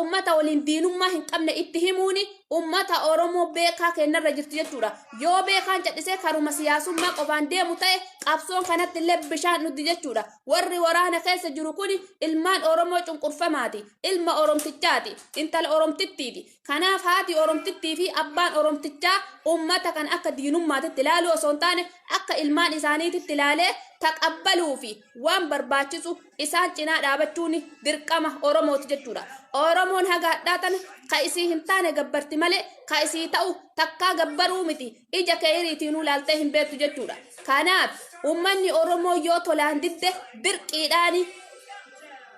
ummata waliin diinummaa hin qabne itti himuuni ummata Oromoo beekaa kennarra jirti jechuudha. Yoo beekaan cadhisee karuma siyaasummaa qofaan deemu ta'e, qabsoon kanatti illee bishaan dhugdi jechuudha. Warri waraana keessa jiru kun ilmaan Oromoo cunqurfamaati. Ilma Oromtichaati. Intala Oromtittiiti. Kanaaf haati Oromtittii fi abbaan Oromtichaa ummata kan akka diinummaatitti ilaaluu osoo hin taane, akka ilmaan isaaniititti ilaalee taqabbaluu fi waan barbaachisu isaan cinaa dhaabachuun dirqama Oromooti jechuudha. Oromoon haga hadhaa tana ka isii hin taane gabbarti malee, ka isii ta'u takkaa gabbaruu miti, ija keeyriitiinuu laaltee hin beektu jechuudha. Kanaaf ummanni Oromoo yoo tolaan didde, dirqiidhaan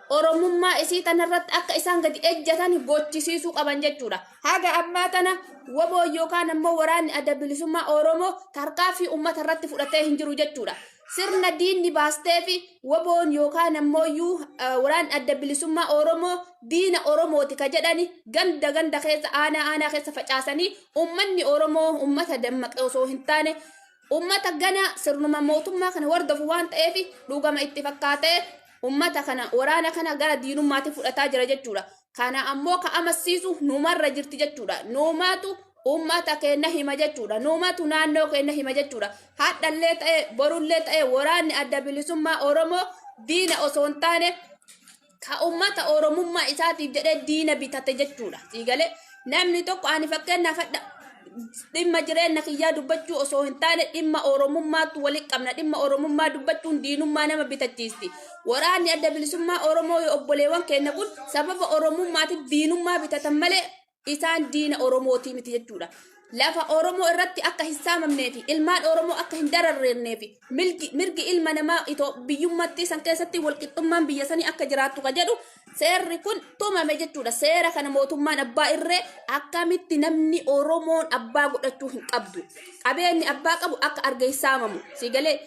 Oromummaa isii tanarratti akka isaan gadi ejjatan gochisiisuu qaban jechuudha. Haga ammaa tana WBO yookaan ammoo waraanni Adda Bilisummaa Oromoo tarkaanfii uummata irratti fudhatee hin jiru jechuudha. Sirna diinni baastee fi WBOn yookaan ammoo iyyuu waraanni Adda Bilisummaa Oromoo diina Oromooti ka jedhani ganda ganda keessa, aanaa aanaa keessa facaasanii, uummanni Oromoo uummata dammaqe osoo hin taane, uummata gana sirnuma mootummaa kana hordofu waan ta'eef, dhugama itti fakkaatee ummata kana, waraana kana gara diinummaatti fudhataa jira jechuudha. Kana ammoo ka amansiisu numarra jirti jechuudha. Numaatu ummata keenya hima jechuudha. Numatu naannoo keenya hima jechuudha. Hadhallee ta'e, borullee ta'e, waraanni Adda Bilisummaa Oromoo diina osoo hin taane, ka ummata Oromummaa isaatiif jedhee diina bitate jechuudha. Siigalee namni tokko, ani fakkeenyaaf hadha dhimma jireenya kiyyaa dubbachuu osoo hin taane, dhimma Oromummaatu walitti qabna. Dhimma Oromummaa dubbachuun diinummaa nama bitachiisti. Waraanni Adda Bilisummaa Oromoo yoo obboleewwan keenya kun sababa Oromummaatiif diinummaa bitatan malee, isaan diina Oromootii miti jechuudha. Lafa Oromoo irratti akka hin saamamnee fi ilmaan Oromoo akka hin dararreennee fi mirgi ilma namaa itoo biyyummaatti san keessatti walqixxummaan biyya sanii akka jiraattu ka jedhu seerri kun tumame jechuudha. Seera kana mootummaan abbaa irree akkamitti namni Oromoon abbaa godhachuu hin qabdu, qabeenyi abbaa qabu akka arge hin saamamu. Si galee,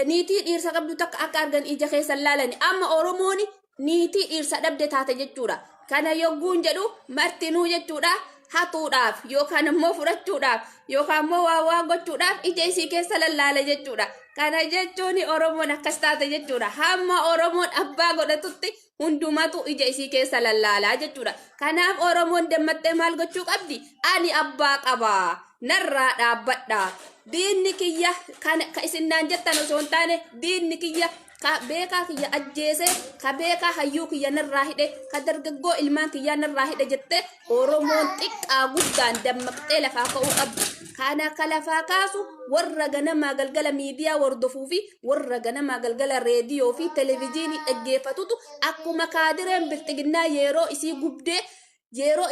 niitii dhiirsa qabdu takka akka argan ija keessa laalani. Amma Oromoon niitii dhiirsa dhabde taate jechuudha. Kana yogguun jedhu martinuu jechuudha, hatuudhaaf yookaan immoo fudhachuudhaaf yookaan immoo waa waa gochuudhaaf ija isii keessa lallaala jechuudha. Kana jechuun Oromoon akkas taate jechuudha. Hamma Oromoon abbaa godhatutti hundumatu ija isii keessa lallaalaa jechuudha. Kanaaf Oromoon dammattee maal gochuu qabdi? Ani abbaa qabaa. Narraa dhaabbadha. Diinni kiyya kan ka isin naan jettan osoo hin taane, diinni kiyya ka beekaa kiyya ajjeese, ka beekaa hayyuu kiyya narraa hidhe, ka dargaggoo ilmaan kiyyaa narraa hidhe jette Oromoon xiqqaa guddaan dammaqxee lafaa ka'uu qabdi. Kana ka lafaa kaasu warra ganamaa galgala miidiyaa hordofuu fi warra ganamaa galgala reediyoo fi televijiinii dhaggeeffatutu, akkuma kaadireen bilxiginnaa yeroo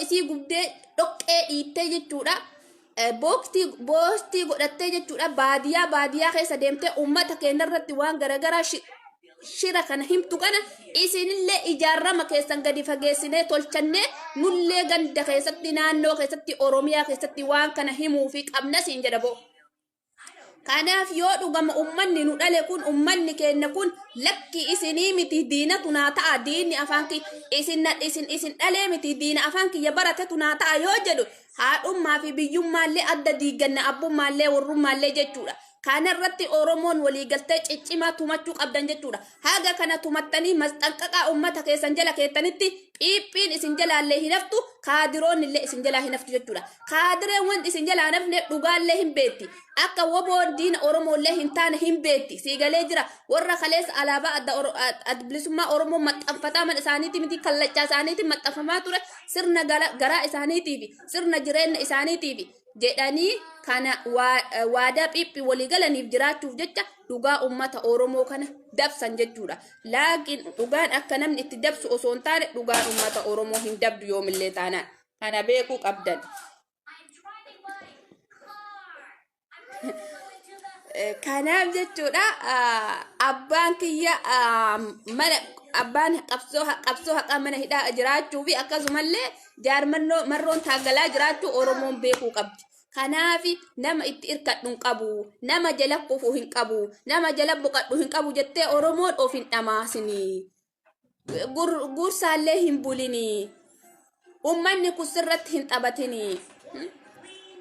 isii gubdee dhoqqee dhiittee jechuudha. Booktii boostii godhattee jechuudha, baadiyaa baadiyaa keessa deemtee uummata keenya irratti waan garaagaraa shira kana himtu, kana isinillee ijaarama keessan gadi fageessinee tolchannee, nullee ganda keessatti, naannoo keessatti, Oromiyaa keessatti waan kana himuu fi qabna siin jedha boo. Kanaaf yoo dhugama ummanni nu dhale kun, ummanni keenya kun, lakki isinii miti, diinatu naa ta'a, diinni afaan kiyya isin isin isin dhalee miti, diina afaan kiyya baratetu naa ta'a yoo jedhu, haadhummaa fi biyyummaallee adda diiganna, abbummaallee warrummaallee jechuudha. Kanarratti Oromoon waliigaltee ciccimaa tumachuu qabdan jechuudha. Haga kana tumattanii masxanqaqaa uummata keessan jala keettanitti, phiiphiin isin jalaallee hin haftu, kaadiroonni illee isin jalaa hin haftu jechuudha. Kaadireen wanti isin jalaa hin hafne dhugaallee hin beekti. Akka WBOn diina Oromooillee hin taane hin beekti. Siigalee jira. Warra kaleessa alaabaa Adda Bilisummaa Oromoo maxxanfataa mana isaaniitii miti, kallachaa isaaniitiin maxxanfamaa ture, sirna garaa isaaniitiifi sirna jireenya isaaniitiifi jedhanii kana waadaa phiiphii walii galaniif jiraachuuf jecha dhugaa uummata Oromoo kana dabsan jechuudha. Laakiin dhugaan akka namni itti dabsu osoo hin taane, dhugaan uummata Oromoo hin dabdu yoomillee taanaan. Kana beekuu qabdan. I'm driving my car. I'm gonna go into the Kanaaf jechuudha, abbaan kiyya mana abbaan qabsoo haqaa mana hidhaa jiraachuu fi akkasumallee jaarmannoo marroon taaggalaa jiraachuu Oromoon beekuu qabdi. Kanaaf nama itti irkadhu hin qabu, nama jala kufu hin qabu, nama jala boqadhu hin qabu jettee Oromoon of hin dhamaasinii. Gursaallee hin bulinii. Ummanni kun sirratti hin taphatinii.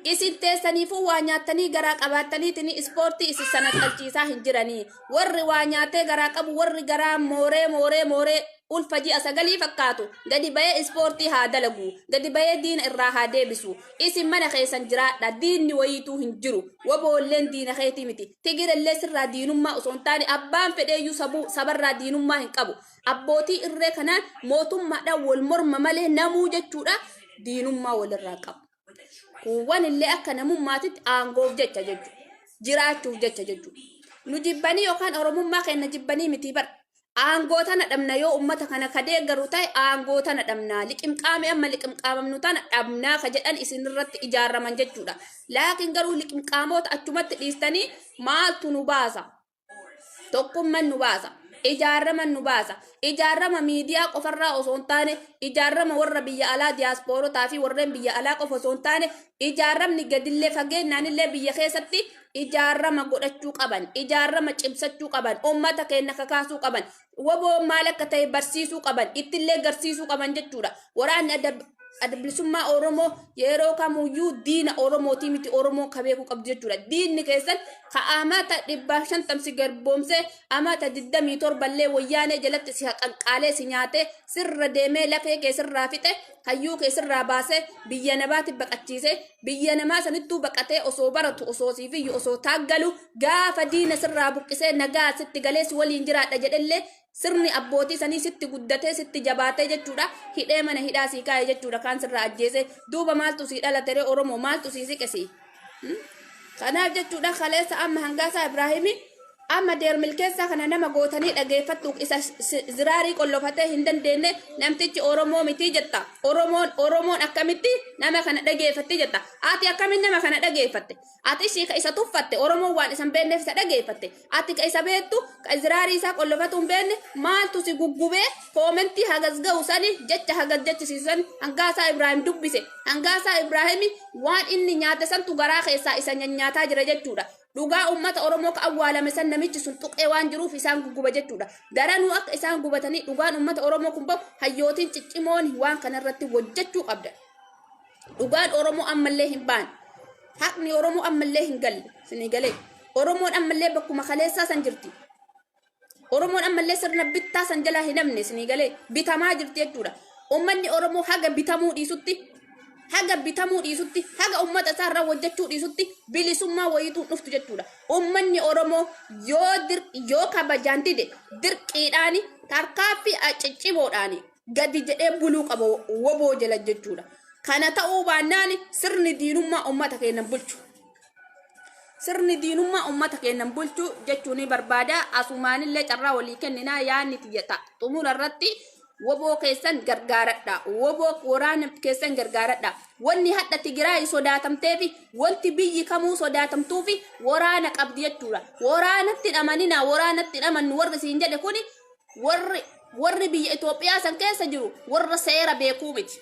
Isin teessaniifuu waa nyaattanii garaa qabaattaniitiin ispoortii isin sana qalchiisaa hin jiranii. Warri waa nyaatee garaa qabu, warri garaa mooree mooree mooree Ulfa ji'a sagalii fakkaatu gadi bayee ispoortii haa dalagu, gadi bayee diina irraa haa deebisu. Isin mana keessan jiraadha, diinni wayiituu hin jiru. Waboolleen diina keetii miti. Tigirellee sirraa diinummaa osoo hin taane abbaan fedheeyyuu sabuu sabarraa diinummaa hin qabu. Abbootii irree kanaan mootummaadhaan wal morma malee namuu jechuudha diinummaa walirraa qabu. Kuuwwan illee akka namummaatitti aangoof jecha jechuudha. Jiraachuuf jecha jechuudha. Nu jibbanii yookaan Oromummaa keenya jibbanii mitii bar. Aangoo tana dhabna, yoo ummata kana ka deeggaru ta'e aangoo tana dhabna, liqimqaame amma liqimqaamamnu tana dhabnaa ka jedhan isinirratti ijaaraman jechuudha. Laakiin garuu liqimqaamoota achumatti dhiistanii maaltu nu baasa? Tokkumman nu baasa. Ijaaraman nu baasa. Ijaarama miidiyaa qofarraa osoo hin taane, ijaarama warra biyya alaa diyaaspoorotaa fi warreen biyya alaa qofa osoo hin taane, ijaaramni gadillee fageenyaanillee biyya keessatti ijaarama godhachuu qaban, ijaarama cimsachuu qaban, ummata keenya kakaasuu qaban, waboo maal akka ta'e barsiisuu qaban, ittillee garsiisuu qaban jechuudha. Waraanni Adda Bilisummaa Oromoo yeroo kamuyyuu diina Oromootii miti, Oromoon ka beekuu qabdu jechuudha. Diinni keessan ka amata 150 si garboomsee, amata 27 illee wayyaanee jalatti si haqanqaalee, si nyaatee, sirra deemee, lafee kee sirraa fixe, hayyuu kee sirraa baasee, biyya namaatti baqachiisee, biyya namaa sanittuu baqatee osoo baratu, osoo siif iyyu, osoo taaggalu, gaafa diina sirraa buqqisee nagaa sitti galee si waliin jiraadha jedhellee, sirni abbootii sanii sitti guddatee sitti jabaatee jechuudha, hidhee mana hidhaa sii kaa'e jechuudha, kaan sirraa ajjeese. Duuba maaltu sii dhalatere? Oromoo maaltu sii siqe sii? Kanaaf jechuudha, kaleessa amma Hangaasaa Ibraahimii amma deermilkeessaa kana nama gootanii dhageeffattu, isa ziraarii qollofatee hin dandeenye, namtichi Oromoo miti jetta. Oromoon akkamitti nama kana dhageeffatti jetta? Ati akkamitti nama kana dhageeffatte? Ati ishii ka isa tuffatte, Oromoon waan isan beekneef isa dhageeffatte. Ati ka isa beektu, ka ziraarii isaa qollofatu hin beekne, maaltu si guggubee koomentii hagas ga'u sani, jecha hagas jechisiisan Hangaasaa Ibraahim dubbise? Hangaasaa Ibraahimi waan inni nyaate santu garaa keessaa isa nyanyaataa jira jechuudha. Dhugaa uummata Oromoo ka awwaalame san namichi sun tuqee waan jiruuf isaan gugguba jechuudha. Daranuu akka isaan gubatanii dhugaan uummata Oromoo kun bahu hayyootiin ciccimoon waan kanarratti hojjechuu qabda. Dhugaan Oromoo ammallee hin baane. Haqni Oromoo ammallee hin galle. Sinii galee. Oromoon ammallee bakkuma kaleessaa san jirti. Oromoon ammallee sirna bittaa san jalaa hin hafne, sinii galee, bitamaa jirti jechuudha. Uummanni Oromoo haga bitamuu dhiisutti, haga bitamuu dhiisutti, haga uummata isaa irraa hojjechuu dhiisutti bilisummaa wayiituu hin dhuftu jechuudha. Uummanni Oromoo yoo yoo kabajaan dide, dirqiidhaani, tarkaaffii ciccimoodhaani gadi jedhee buluu qaba woboo jala jechuudha. Kana ta'uu baannaan sirni diinummaa uummata keenya bulchu. Sirni diinummaa uummata keenya bulchu jechuu ni barbaada. Asumaanillee carraa walii kenninaa, yaadni tiyya ta'a. Xumura irratti woboo keessan gargaaradha. Woboo waraana keessan gargaaradha. Wanni hadha Tigraay sodaatamteefi wanti biyyi kamuu sodaatamtuufi waraana qabdi jechuudha. Waraanatti hin amaninaa, waraanatti hin amannu warri siin jedhe kuni, warri biyya Itoophiyaa san keessa jiru warra seera beekuu miti.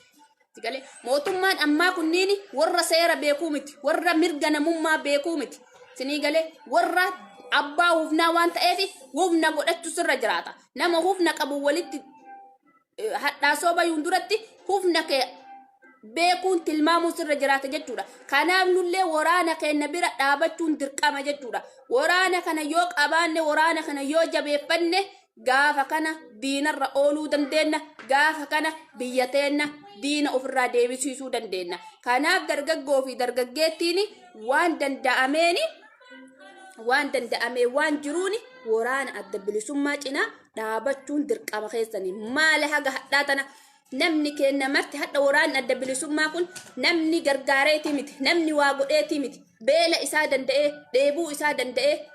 Galee mootummaan ammaa kunniin warra seera beekuu miti, warra mirga namummaa beekuu miti. Sinii galee, warra abbaa hufnaa waan ta'eef hufna godhachuu sirra jiraata. Nama hufna qabu walitti hadhaasoo bayuun duratti hufna kee beekuun tilmaamuu sirra jiraata jechuudha. Kanaaf nullee waraana keenya bira dhaabachuun dirqama jechuudha. Waraana kana yoo qabaanne, waraana kana yoo jabeeffanne, gaafa kana diinarra ooluu dandeenya. Gaafa kana biyya teenna diina ofirraa deebisiisuu dandeenya. Kanaaf dargaggoo fi dargaggeettiin waan danda'ameeni, waan danda'amee, waan jiruun waraana Adda Bilisummaa cinaa dhaabachuun dirqama keessanii. Maali haga hadhaa tana namni kenna marti? Hadha waraanni Adda Bilisummaa kun namni gargaareetii miti, namni waa godheetii miti. Beela isaa danda'ee, dheebuu isaa danda'ee,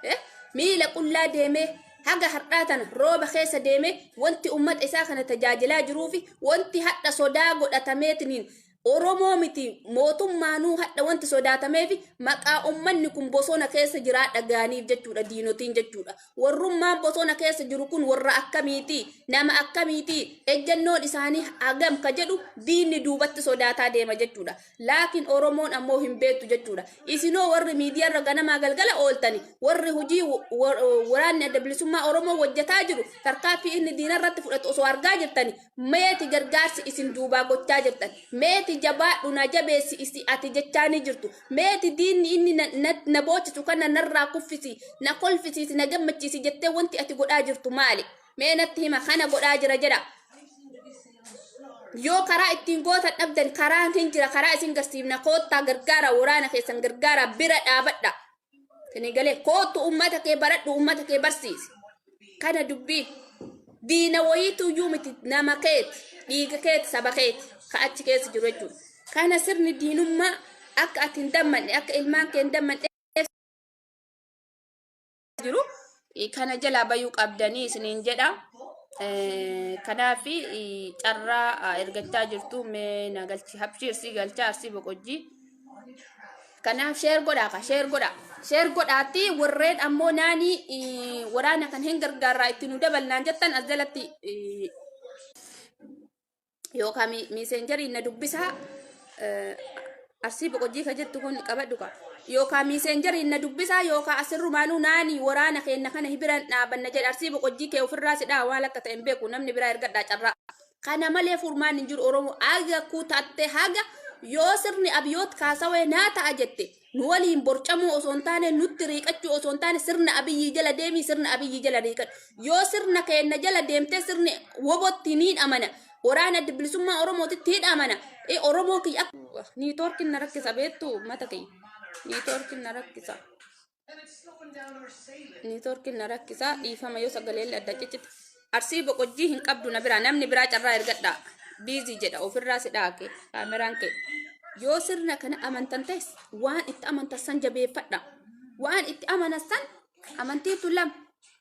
miila qullaa deemee, haga har'aa tana rooba keessa deemee wanti ummata isaa kana tajaajilaa jiruufi wanti hadha sodaa godhatameetiniin Oromoo miti, mootummaanuu hadha wanti sodaatameefi maqaa ummanni kun bosona keessa jiraa dhagaaniif jechuudha diinotiin jechuudha. Warrummaan bosona keessa jiru kun warra akkamiiti? Nama akkamiiti? Ejjennoon isaanii hagam ka jedhu diinni duubatti sodaataa deema jechuudha. Laakiin Oromoon ammoo hin beektu jechuudha. Isinoo warri miidiyaarra ganamaa galgala ooltani, warri hojii waraanni Adda Bilisummaa Oromoo hojjetaa jiru, tarkaaffii inni diinarratti fudhatu osoo argaa jirtani, meeti gargaarsi isin duubaa gochaa jirtan? Meeti jabaadhu, na jabeessi isi ati jechaa ni jirtu? Meeti diinni inni na boochisu kana narraa kuffisi, na kolfisiisi, na gammachiisi jettee wanti ati godhaa jirtu maali? Mee natti hima, kana godhaa jira jedha. Yoo karaa ittiin gootan dhabdan karaan hin jira karaa isin garsiifna koottaa gargaara waraana keessan gargaara bira dhaabadha. Isinii galee koottu ummata kee baradhu ummata kee barsiisi. Kana dubbiin diina wayiitu iyyuu miti nama keeti dhiiga keeti saba keeti ka achi keessa jiru jechuudha. Kana sirni diinummaa akka ati hin dammanne akka ilmaan kee hin dammanne jiru kana jalaa bayuu qabdanii isiniin jedha. Kanaaf carraa ergachaa jirtu mee na galchi habshii arsii galchaa arsii boqojjii. Kanaaf sheer godhaa ka sheer godhaa. Sheer godhaatti warreen ammoo naanii waraana kan hin gargaarraa itti nu dabalnaan jettan as jalatti yookaan miiseenjariin na dubbisaa arsii boqojjii ka jettu kun qabadhu ka yookaan miiseenjariin na dubbisaa yookaan asirrumaanuu naanii waraana keenna kana biran dhaabanna jedha arsii boqojjii kee ofirraa si dhaha waan akka ta'e hin beeku namni biraa ergadhaa carraa. Kana malee furmaan hin jiru Oromoo haga kutatte haga yoo sirni abiyoot kaasawee naa ta'a jette nu waliin borcamuu osoo hin taane nutti riiqachuu osoo hin taane sirna abiyyii jala deemii sirna abiyyii jala riiqadhu. Yoo sirna keenna jala deemtee sirni wobotti niin amana waraana adda bilisummaa Oromootitti hin amana. Oromoo kiyya akka niitoorkiin na rakkisa beektu mata kiyya niitoorkiin na rakkisa. Niitoorkiin na rakkisa dhiifama yoo sagaleen adda ciccite. Arsii boqojjii hin qabdu na biraa namni biraa carraa ergadhaa. Biizii jedha ofirraa si dhaake kaameraan kee. Yoo sirna kana amantan ta'es waan itti amantan san jabeeffadha. Waan itti amanan san amantiitu lama.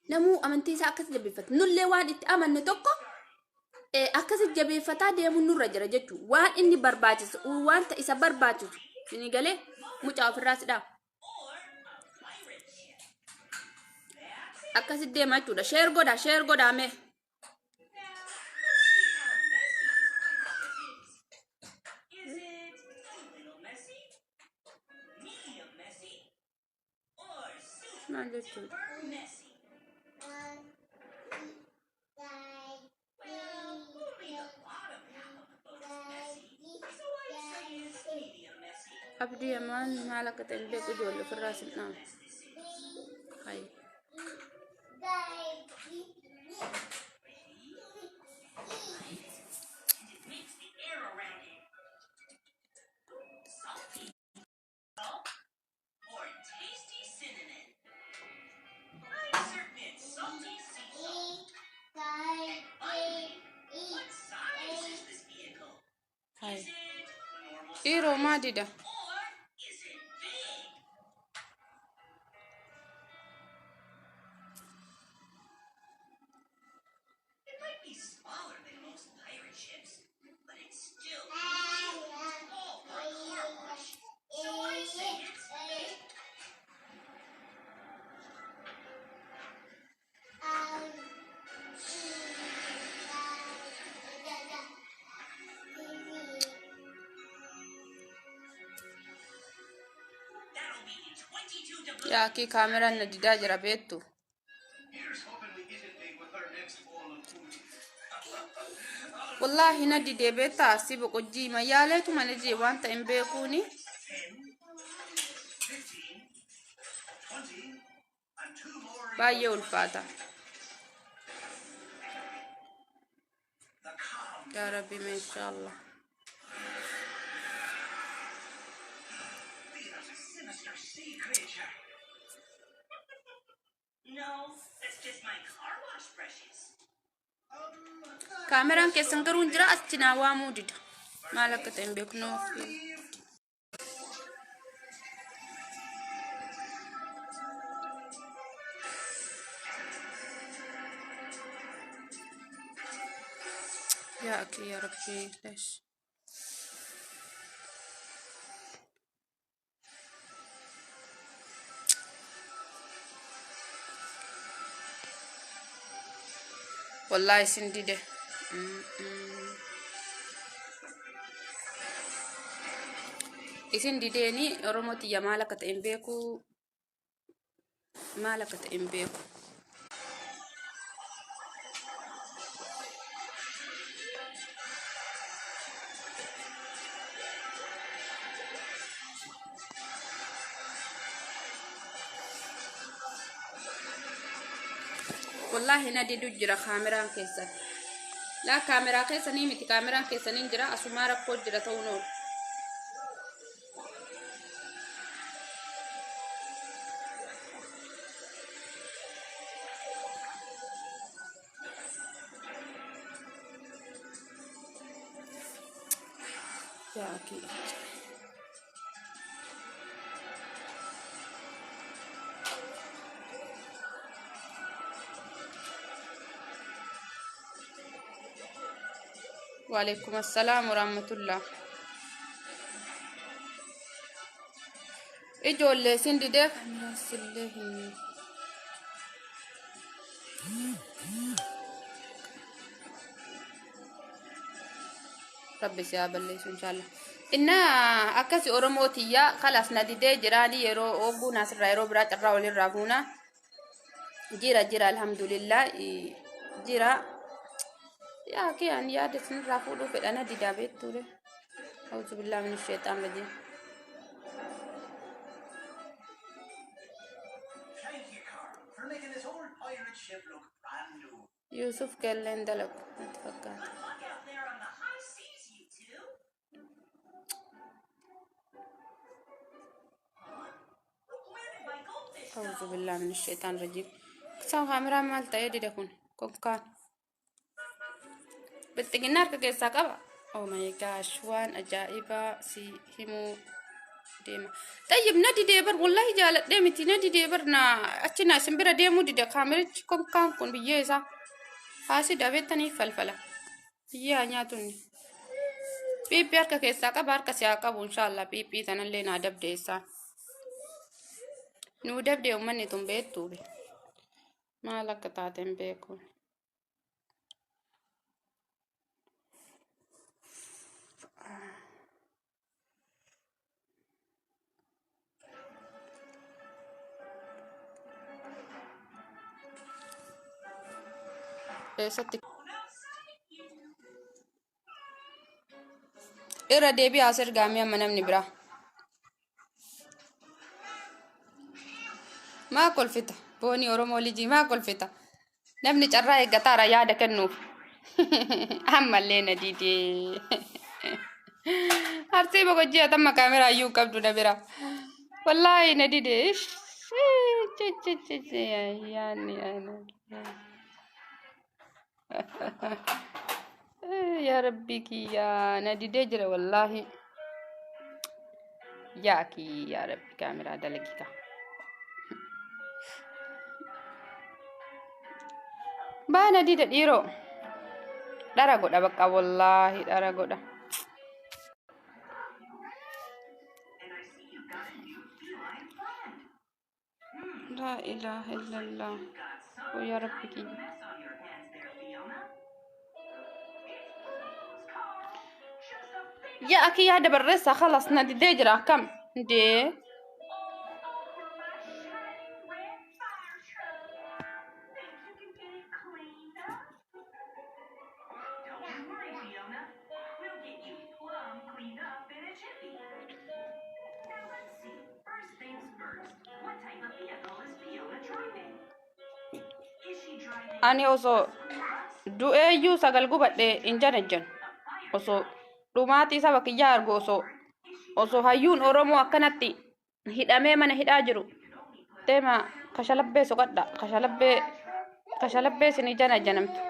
Namuu amantii isaa akkas jabeeffata. Nullee waan itti amanne tokko akkasi jabeeffataa deemuun nurra jira jechuudha. Waan inni barbaachisu wanta isa barbaachisu isinii galee mucaa ofirraa si dhaaba. Akkasi deema jechuudha. Sheer godhaa sheer godhaa mee. Maal jechuudha? Abdii amaan maal akka ta'e hin beeku ijoollee ofirraa sin dhaamu. Hayi. Hayi. Dhiiroo maa dida? Yaa kii kaameraan na didaa jira beektu. Wallaahi na didee beektaa si boqojjii ma yaaleetuma na didee waan ta'e hin beekuuni. Baay'ee ulfaata. Yaa Rabbi mee inshaallah. Kaameraan keessan garuu hin jira achi naa waamuu dida. Maal akka ta'e hin beeknu. Yaa akhi yaa Rabbi lesh. Wallahi isin dide. Isin dideeni Oromoo tiyya maal akka ta'e hin beeku. Maal akka ta'e hin beeku. Wallaahi na didu jira kaameraan keessan. Laa, kaameraa keessanii miti, kaameraan keessanii jira, asumaa rakkoo jira ta'uun oolu. Yaa kiyya. Waalaikum assalaam warahmatullah. Ijoollee isin didee kaameraan sillee hin. Rabbi si haa balleessu inshallah. Inna akkasi Oromoo tiyyaa kalas na didee jiraani, yeroo oogguun asirraa yeroo biraa carraa walirraa fuuna. Jira jira, alhamdulillah jira. Yaa kee, ani yaada isinirraa fuudhuu fedha, na didaa beektuure. Auzu billahi min sheexaan rajiim. Thank you, Carl, for making this old pirate ship look brand new. Yuusuf kelleen dalagu natti fakkaata. Good luck out there on the high seas, you two. Huh? Where did my goldfish Auzu go? billahi min sheexaan rajiim. Isaan kaameraan maal ta'ee dide kun konkaan. Bilxiginnaa harka keessaa qaba. Oh my gosh, waan ajaa'ibaa si himuu deema. Tayyib, na didee bar, wallahi jaaladhee miti, na didee bar, na achi na isin bira deemuu dide kaamerichi konkaan kun, biyyee isaa. Haasi dabeettanii falfala. Biyyee haa nyaatunni. Piippii harka keessaa qaba, harka si haa qabu inshaallah, piippii tanallee naa dabde isaan. Nuu dabde uummanni tun beektuube. Maal akka taateen beeku. Eessatti irra deebi'aa as ergaamee amma namni biraa. Maa kolfita? Boonii Oromoo lijii maa kolfita? Namni carraa eeggataara yaada kennuuf. Ammallee na didee. Arsii boqojjii atamma kaameraa iyyuu hin qabdu na bira. Wallaahi na didee. Ish. Yaanni yaanni. Yaa Rabbii kiyyaa, na didee jira wallaahi. Yaa kiyya, yaa Rabbi, kaameraa dalagi kaa. Baa, na dida dhiiroo. Dhara godha bakka, wallaahi dhara godha. And I see you've got a new feline friend. Laa ilaaha illallah. You've got some Oh, yaa Rabbi kind of kiyya. mess on your hands there, Fiona. It's blues, Carl. Just a big Yaa akki, yaada barreessaa, khalas na didee jira, akkam dee. all over my shiny red fire truck. Think you can get it cleaned up? Don't you worry, Fiona. We'll get you plumb cleaned up in a jiffy. Now let's see. First things first. What type of vehicle is Fiona driving? Is she driving Ani osoo a school bus? du'eeyyuu sagal gubadhe hin janajjan. A fire Osoo truck? dhumaatii saba kiyyaa argu, osoo hayyuun Oromoo akkanatti hidhamee mana hidhaa jiru. Deema kashalabbee soqadha. Kashalabbee kashalabbee isinii janajjanamtu.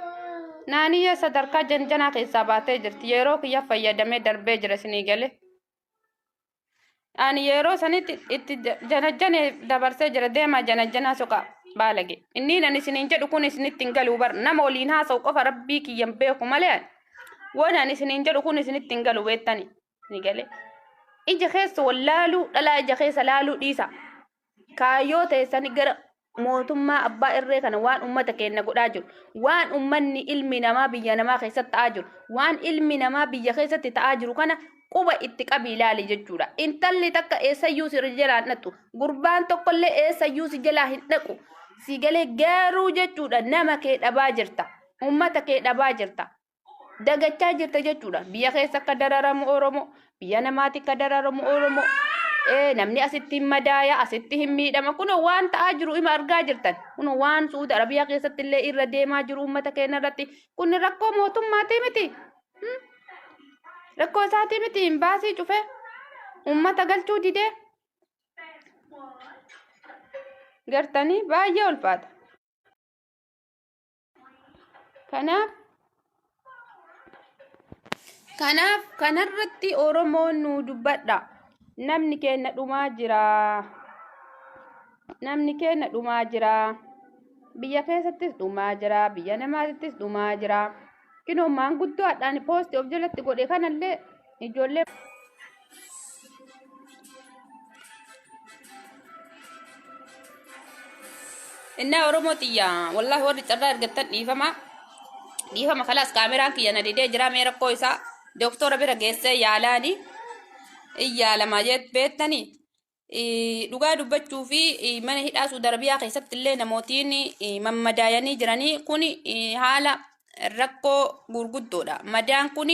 Naaniyya sadarkaa janjanaa keessaa baatee jirti. Yeroo kiyya fayyadamee darbee jira isinii galee. Ani yeroo sanitti itti janajjane dabarsee jira, deemaa janajjanaa soqa baalage. Inni ani isiniin jedhu kun isinitti hin galu bar, nama waliin haasa'u qofa rabbii kiyyan beeku malee ani. Waan ani isiniin jedhu kun isinitti hin galu beektani. Ni galee. Ija keessa wallaaluu, dhalaa ija keessa laaluu dhiisa. Kaayyoo teessani gara mootummaa abbaa irree kana, waan ummata keenya godhaa jiru, waan ummanni ilmi namaa biyya namaa keessatti ta'aa jiru, waan ilmi namaa biyya keessatti ta'aa jiru kana quba itti qabi ilaali jechuudha. Intalli takka eessayyuu si jalaa hin dhaqxu. Gurbaan tokkollee eessayyuu si jalaa hin dhaqu. Si galee garuu jechuudha, nama kee dhabaa jirta. Ummata kee dhabaa jirta. Dagachaa jirta jechuudha. Biyya keessa akka dararamu Oromoo, biyya namaatti akka dararamu Oromoo. Namni asitti hin madaaya, asitti hin miidhama. Kunoo waan ta'aa jiru ima argaa jirtan. Kunoo waan Suudi Arabiyaa keessatti illee irra deemaa jiru uummata keenya irratti. Kun rakkoo mootummaatii miti. Rakkoo isaatii miti. Imbaasii cufee uummata galchuu didee. Gartanii baay'ee ulfaata. Kanaaf kanarratti Oromoon nu dubbadha. Namni keenya dhumaa jira. Namni keenya dhumaa jira. Biyya keessattis dhumaa jira. Biyya namaattis dhumaa jira. Kinoo maanguddoo hadhaan poostii of jalatti godhe kanallee ijoollee. Innaa Oromoo xiyya wallaahi warri carraa argattan dhiifama. Dhiifama kalaas kaameraan kiyya na didee jira mee rakkoo isaa doktora bira geessee yaalaani. In yaalamaa beektanii. Dhugaa dubbachuu fi mana hidhaa Suudi Arabiyaa keessatti illee namootiin mammadaayanii jiranii kun haala rakkoo gurguddoodha. Madaan kun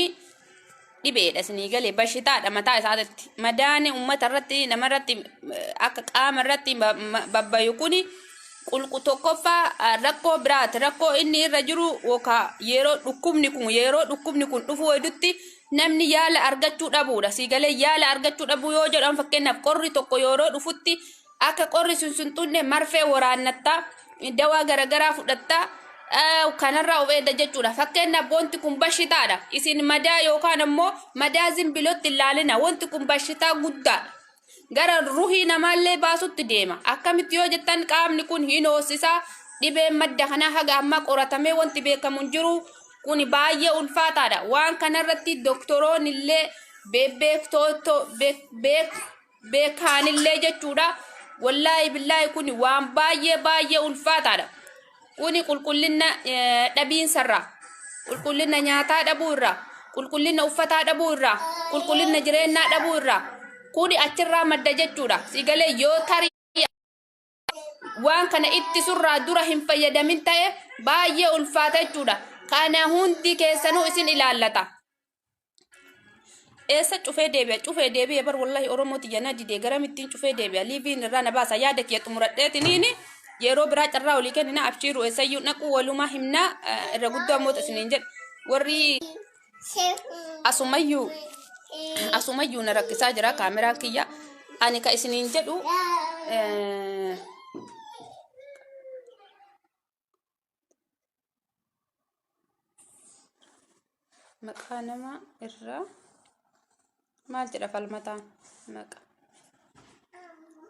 dhibeedha isinii galee bashitaadha mataa isaatti. Madaan uummata irratti nama irratti akka qaama irratti babbayu kun qulqu tokkoffaa rakkoo biraati. Rakkoo inni irra jiru yookaan yeroo dhukkubni kun dhufuu hedduutti namni yaala argachuu dhabuudha. Siigalee yaala argachuu dhabuu yoo jedhan, fakkeenyaaf qorri tokko yeroo dhufutti akka qorri sun sun xunne marfee waraannattaa, dawaa garaagaraa fudhattaa, kanarraa of eegda jechuudha. Fakkeenyaaf wanti kun bashitaadha. Isin madaa yookaan ammoo madaa zimbilootti ilaalina. Wanti kun bashitaa guddaadha. Gara ruhii namaallee baasutti deema. Akkamitti yoo jettan, qaamni kun hin hoosisaa. Dhibeen madda kanaa haga ammaa qoratamee wanti beekamu hin jiru. Kun baay'ee ulfaataadha. Waan kanarratti doktoroonni illee beekaanillee jechuudha. Wallaahi billaahi kun waan baay'ee baay'ee ulfaataadha. Kuni qulqullina dhabiinsarraa, qulqullina nyaataa dhabuu irraa, qulqullina uffataa dhabuu irraa, qulqullina jireenyaa dhabuu irraa. Kuni achirraa madda jechuudha. Sigalee yoo tarii waan kana ittisurraa dura hin fayyadamin ta'e baay'ee ulfaata jechuudha. Kana hundi keessanuu isin ilaallata. Eessa cufee deebi'a? Cufee deebi'e bar wallahi Oromoo tiyya na didee garamittiin cufee deebi'a? Liiviin irraa na baasa. Yaada kiyya xumuradheetiniini yeroo biraa carraa olii kennina. Abshiiru, eessayyuu naquu walumaa himnaa. Irra guddoo ammoo isiniin jedhu warri asumayyuu na rakkisaa jira kaameraan kiyya. Ani ka isiniin jedhu maqaa nama irraa maal jedha falmataan? Maqa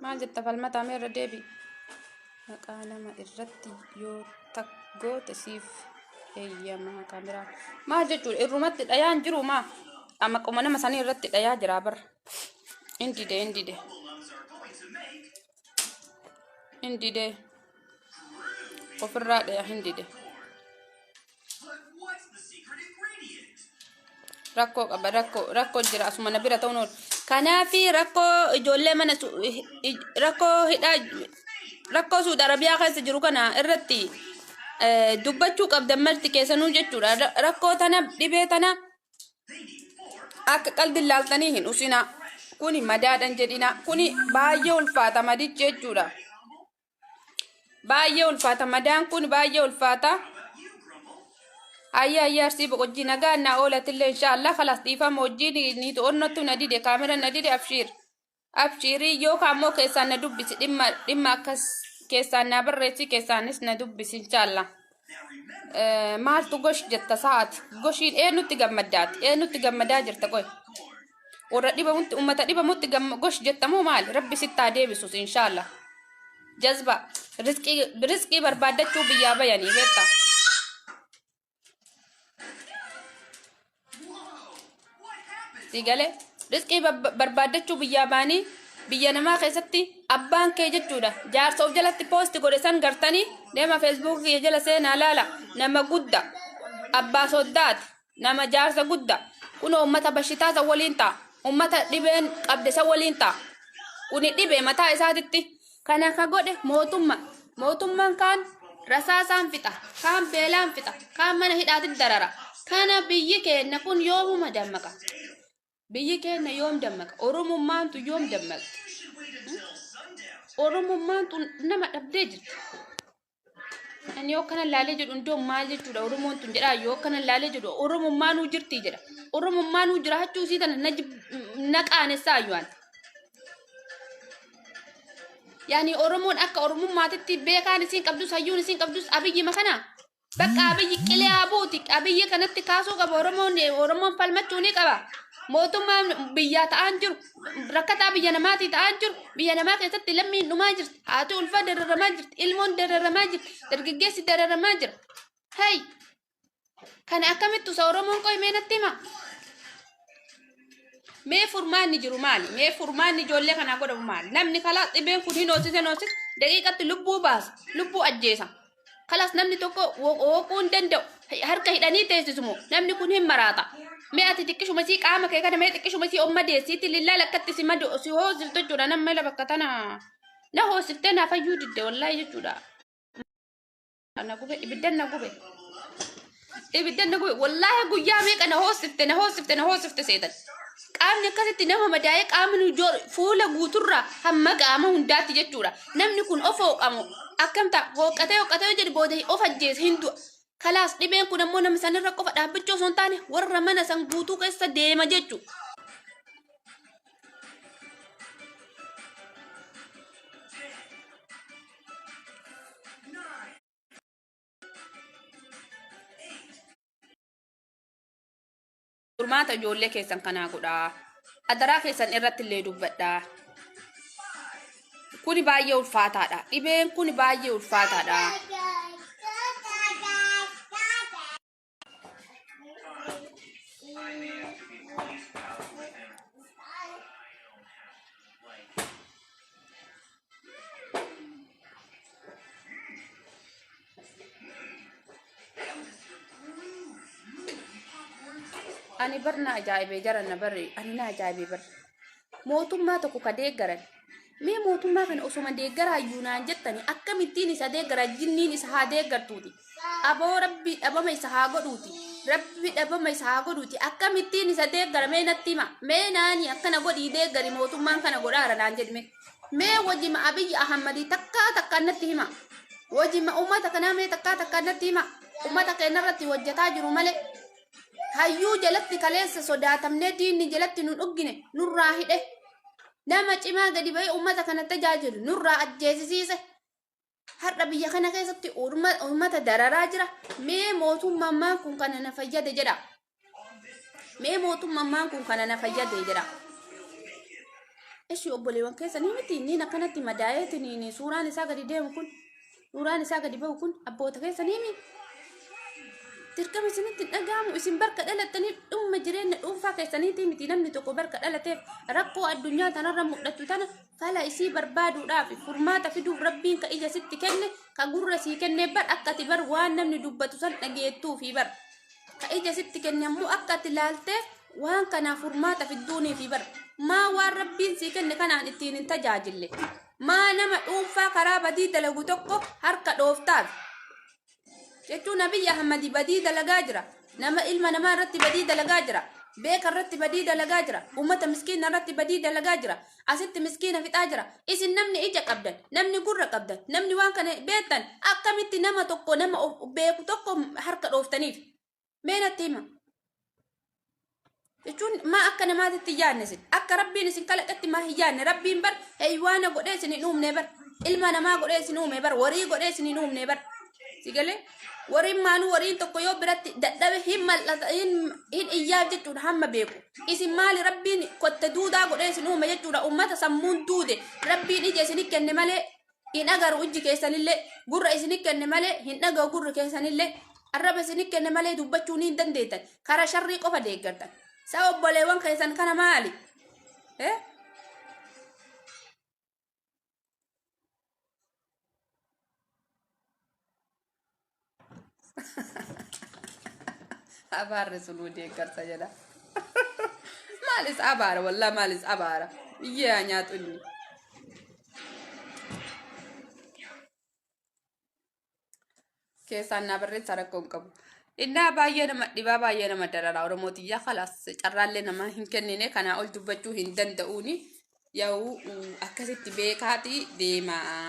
maal jetta falmataa? Mee irra deebi. Maqaa nama irratti yoo taggoote siif eeyyamaa kaameraa maal jechuudha? Irrumatti dhayaan jiru maa maquma nama sanii irratti dhayaa jira bar. Indide, indide, indide, ofirraa dhaya, hindide. But what's the secret ingredient? Rakkoo qaba, rakkoo jira asuma na bira ta'uun oolu. Kanaafi rakkoo ijoollee mana rakkoo hidhaa, rakkoo Suudi Arabiyaa keessa jiru kana irratti dubbachuu qabdan marti keessanuu jechuudha. Rakkoo tana, dhibee tana akka qaldi ilaaltanii hin usinaa. Kuni madaadhan jedhina. Kuni baay'ee ulfaata madichi jechuudha. Baay'ee ulfaata madaan kun, baay'ee ulfaata. Ayya ayya, Arsii boqojjii nagaa naa oolatillee inshaallah. Kalaas, dhiifama wajjiin ni to'annottu na dide, kaamera na dide. Abshiir, abshiirii, yookaan ammoo keessaan na dubbisi, dhimma akkas keessaan naa barreessi, keessaanis na dubbisi inshaallah. Maaltu gosh jetta sa'aati? Goshiin eenyutti gammaddaati? Eenyutti gammadaa jirta? Qoy, warra dhibamutti, ummata dhibamutti gosh jettamoo maali? Rabbi sittaa deebisus inshaallah. Jazba, rizqii barbaaddachuu biyyaa bayanii beektaa. Whoa! What happened? Si galee, rizqii barbaaddachuu biyyaa baanii biyya namaa keessatti abbaan kee jechuudha. Jaarsa of jalatti poosti godhe san gartanii deema Feesbuukii kiyya jala seenaa laala. Nama gudda, abbaa soddaati, nama jaarsa gudda. Kunoo ummata bashitaa san waliin ta'a. Ummata dhibeen qabde san waliin ta'a. Kuni dhibee mataa isaatitti. Kana ka godhe mootumma. Mootummaan kaan rasaasaan fixa, kaan beelaan fixa, kaan mana hidhaatti darara. Kana biyyi keenya kun yoomuma dammaqa? Biyyi keenya yoom dammaqa? Oromummaantu yoom dammaqti? Oromummaan tun nama dhabdee jirti. Ani yoo kana laalee jedhu iddoo maal jechuudha Oromoon tun jedhaa yoo kana laalee jedhu Oromummaanuu jirti jedha. Oromummaanuu jiraachuu isii tana na na qaanessaa ayyuan. Yaani Oromoon akka Oromummaatitti beekaan isiin qabdus hayyuun isiin qabdus Abiyyi makana. Bakka Abiyyi qilee haa buuti. Abiyyi kanatti kaasuu qaba. Oromoon Oromoon falmachuu ni qaba. Mootummaan biyyaa ta'aan jiru. Rakkataa biyya namaatii ta'aan jiru. Biyya namaa keessatti lammiin dhumaa jirti. Haati ulfaa dararamaa jirti. Ilmoon dararamaa jirti. Dargaggeessi dararamaa jira. Hey! Kana akkamittu isa Oromoon qoy mee natti hima. Mee furmaanni jiru maali? Mee furmaanni ijoollee kanaa godhamu maali? Namni kalaa dhibeen kun hin hoosise hin hoosise daqiiqatti lubbuu baasa, lubbuu ajjeesa. Kalaas namni tokko hooquu hin danda'u. Harka hidhanii teessisu moo namni kun hin maraata. Mee ati xiqqishuma sii qaama kee kana mee xiqqishuma sii omma deessiitti lillaal akkatti si madu si hoosiftu jechuudha. Nama mala bakka tana na hoosiftee naa fayyuu didde wallaahi jechuudha. Na gube ibiddan na gube. Ibiddan na gube wallaahi guyyaa meeqa na hoosifte na hoosifte na hoosifte seetan. Qaamni akkasitti nama madaa'ee qaamni nu fuula guuturraa hamma qaama hundaatti jechuudha. Namni kun of hooqamu akkam ta'a hooqatee hooqatee yoo jedhe booda of ajjeese hin du'a. Kalaas dhibeen kun ammoo nama sanirra qofa dhaabbachuu osoo hin taane warra mana san guutuu keessa deema jechuudha. Furmaata ijoollee keessan kanaa godhaa. Adaraa keessan irratti illee dubbadhaa. Kuni baay'ee ulfaataadha. Dhibeen kuni baay'ee ulfaataadha. Ani bar na ajaa'ibee jara na barre ani na ajaa'ibee bar. Mootummaa tokko ka deeggaran. Mee mootummaa kana osoma deeggaraa iyyuu naan jettani akkamittiin isa deeggara jinniin isa haa deeggartuuti. Aboo rabbi dhabama isa haa godhuuti. Rabbi dhabama isa haa godhuuti. Akkamittiin isa deeggara mee natti hima. Mee naani akkana godhii deeggari mootummaan kana godhaara naan jedhi mee. Mee wajjima Abiyyi Ahammadii takkaa takkaan natti hima. Wajjima uummata kanaa mee takkaa takkaan natti hima. Uummata keenya irratti hojjetaa jiru malee. Hayyuu jalatti kaleessa sodaatamnee diinni jalatti nu dhuggine nurraa hidhe. Nama cimaa gadi ba'ee uummata kana tajaajilu nurraa ajjeesisiise. Har'a biyya kana keessatti uummata dararaa jira. Mee mootummaan kun kana na fayyade jedha. Mee mootummaan kun kana na fayyade jedha. Ishi obboleewwan keessanii miti inni akkanatti madaa'eetiin suuraan isaa gadi deemu kun suuraan isaa gadi ba'u kun abboota keessanii miti. Dirqama isinitti hin dhaga'amu isin barka dhalattanii dhumma jireenya dhuunfaa keessaniitii miti namni tokko barka dhalateef rakkoo addunyaa tanarra mul'attu tana fala isii barbaaduudhaaf furmaata fiduuf rabbiin ka ija sitti kenne ka gurra sii kenne bar akka ati bar waan namni dubbatu san dhageettuufi bar ka ija sitti kenne ammoo akka ati laaltee waan kanaa furmaata fidduuniifi bar maa waan rabbiin sii kenne kanaan ittiin hin tajaajille maa nama dhuunfaa karaa badii dalagu tokko harka dhooftaaf jechuun Abiy Ahmadi badii dalagaa jira. Nama ilma namaa irratti badii dalagaa jira. Beeka irratti badii dalagaa jira. Uummata miskiina irratti badii dalagaa jira. Asitti miskiina fixaa jira. Isin namni ija qabdan, namni gurra qabdan, namni waan kana beektan akkamitti nama tokko nama of beeku tokko harka dhooftaniif? Mee natti hima. Jechuun maa akka namaatitti hin yaadne isin akka rabbiin isin kalaqetti maa hin yaadne rabbiin bar heywaana godhee isin hin uumne bar ilma namaa godhee isin uume bar warii godhee isin hin uumne bar si galee wariin maanuu wariin tokko yoo biratti dadhabe hin mal'ata hin hin iyyaaf jechuudha hamma beeku isin maali rabbiin kotte duudaa godhee isin uume jechuudha ummata sammuun duude rabbiin ija isin kenne malee hin agaru ijji keessanillee gurra isini kenne malee hin dhaga'u gurri keessanillee arraba isini kenne malee dubbachuu ni hin dandeettan kara sharrii qofa deeggartan sa obboleewwan keessan kana maali eh? Abaarri sunuu deeggarsa jedha. Maalis abaara wallaa maalis abaara. Biyyee haa nyaatu inni. Keessaan naa barreessaa rakkoo hin qabu. Innaa baay'ee nama dhibaa baay'ee nama dararaa Oromoo tiyyaa kalaas carraallee nama hin kennine kanaa ol dubbachuu hin danda'uuni. Yaa'u akkasitti beekaati deemaa.